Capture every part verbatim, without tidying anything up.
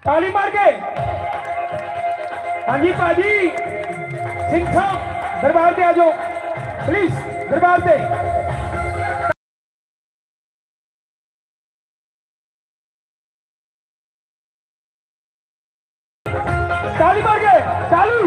ताली मार के। हाँ जी, पाजी सिंह साहब, दरबार पे आ जाओ, प्लीज, दरबार पे। ताली मार के, ताली।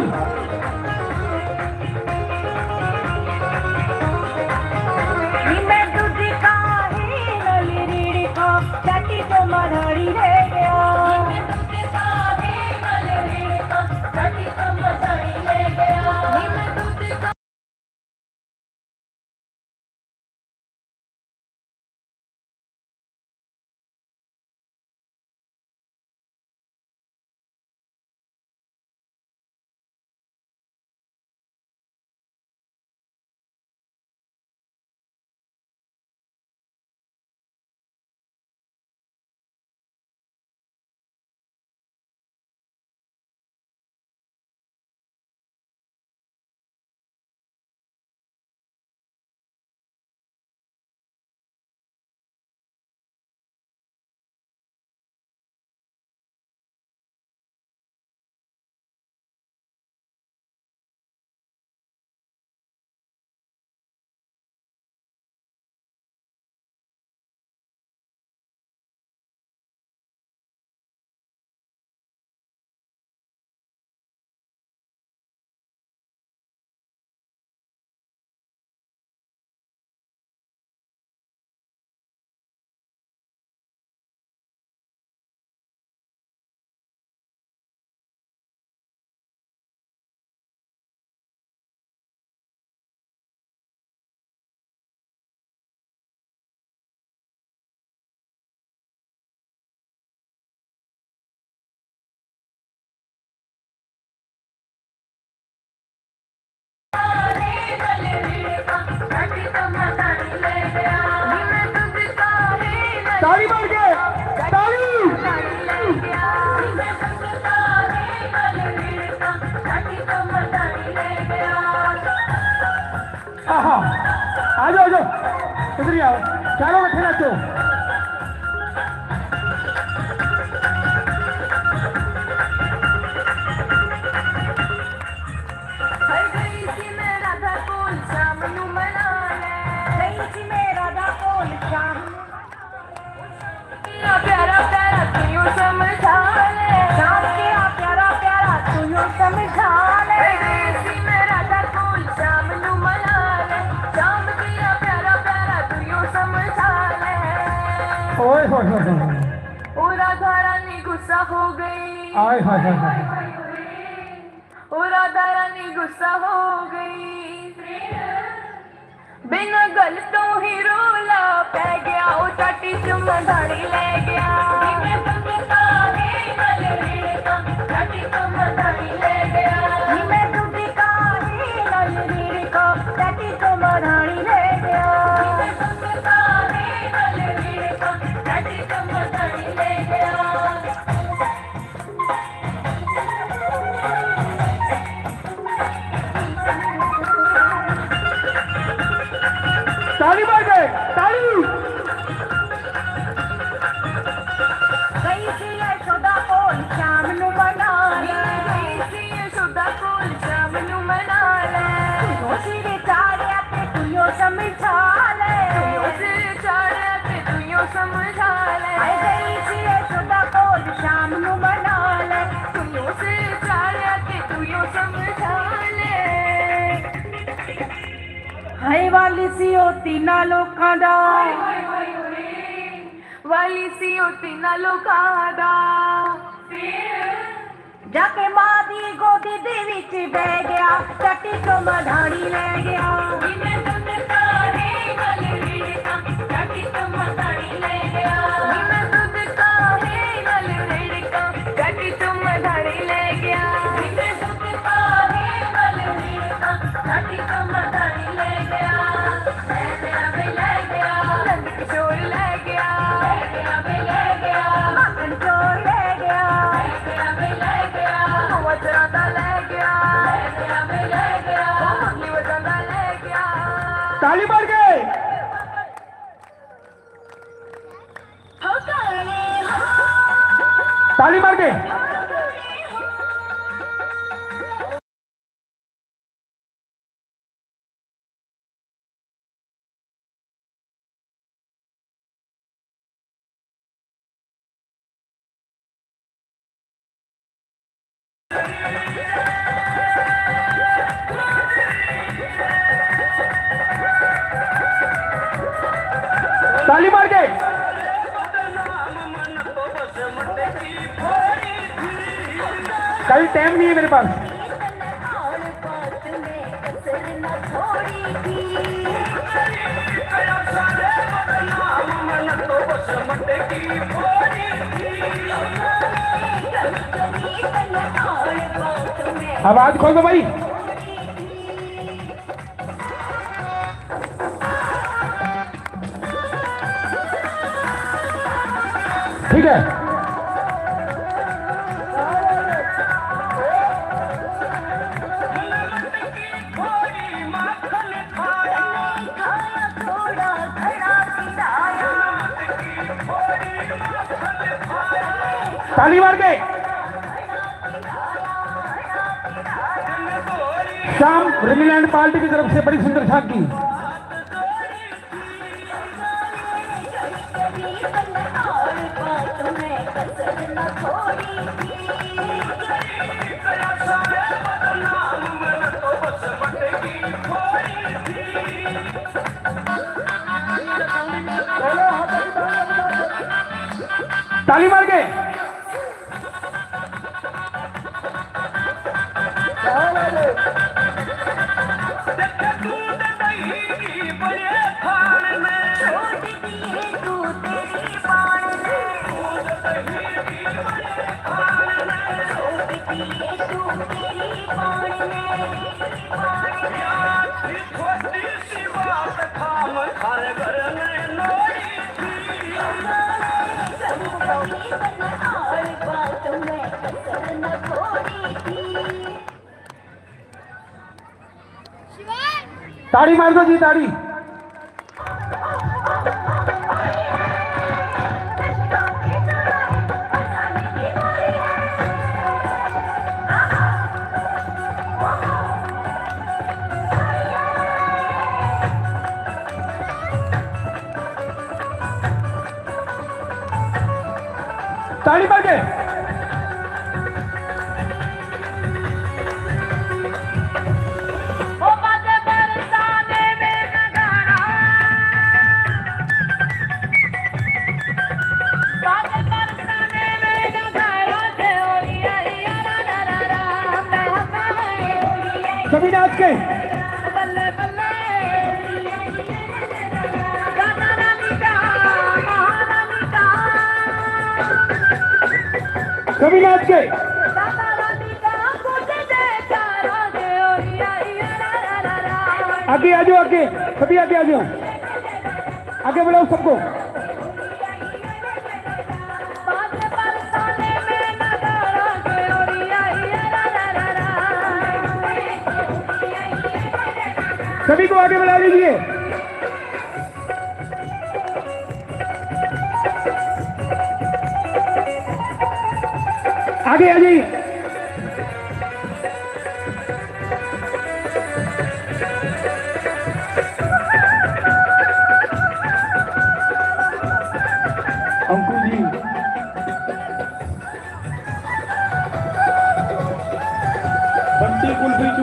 ताली मार के, ताली। आहा, आ जाओ, आ जाओ, इधर ही आओ, चारों इकट्ठे नाचो। ओए होए होए होए। आए हाय हाय हाय। ताली मार के, ताली। हाय वाली सी ओ तीना लोकां दा, वाली सी ओ तीना लोकां दा। जाके माँ दी गोदी दे विच बह गया, चटी तो मधानी ले गया। ताली मार के। मार के। ताली मार के। कल टाइम नहीं है मेरे पास। आवाज खोल दो भाई। ठीक है। ताली मार के। शाम रिमिलैंड पार्टी की तरफ से बड़ी सुंदर झांकी। ताली मार के। ताड़ी मार दो जी, ताड़ी। ताड़ी मार के। सभी नाच के। सभी नाच के। आगे आ जाओ, आगे, सभी आगे आ जाओ, आगे बढ़ाओ सबको। सभी को आगे बढ़ा लीजिए। आगे आ जाइए।